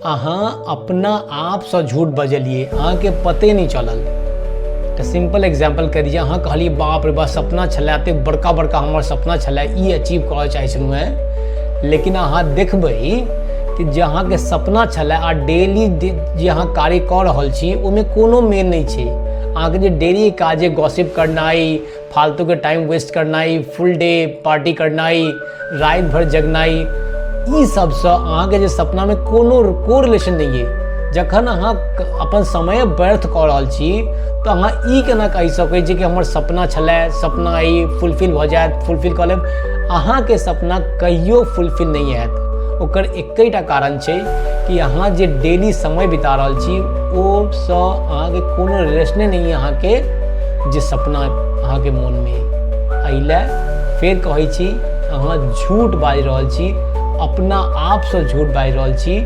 अहाँ अपना आपसँ झूठ बजलियै, अहाँके पते नहि चलल। तऽ सिम्पल एग्जाम्पल कहि दिअ, अहाँ कहलियै बाप रे बाप सपना छलै एतेक बड़का बड़का हमर सपना छलै, ई अचीव करऽ चाहै छलहुँ हेँ। लेकिन अहाँ देखबै कि जे अहाँके सपना छलै आ डेली जे अहाँ कार्य कऽ रहल छी ओहिमे कोनो मेल नहि छै। अहाँके जे डेली काज जे गॉसिप करनाइ, फालतूके टाइम वेस्ट करनाइ, फुल डे पार्टी करनाइ, राति भरि जगनाइ, ई सबसँ अहाँके जे सपनामे कोनो कोरिलेशन नहि अइ। जखन अहाँ अपन समय व्यर्थ कऽ रहल छी तऽ अहाँ ई केना कहि सकै छी कि हमर सपना छलै, सपना ई फुलफिल भऽ जायत, फुलफिल कऽ लेब। अहाँके सपना कहियो फुलफिल नहि हैत। ओकर एकेटा कारण छै कि अहाँ जे डेली समय बिता रहल छी ओसँ अहाँके कोनो रिलेशने नहि अइ अहाँके जे सपना अहाँके मोनमे अइ। एहि लए फेर कहै छी, अहाँ झूठ बाजि रहल छी, अपना आपसँ झूठ बाजि रहल छी।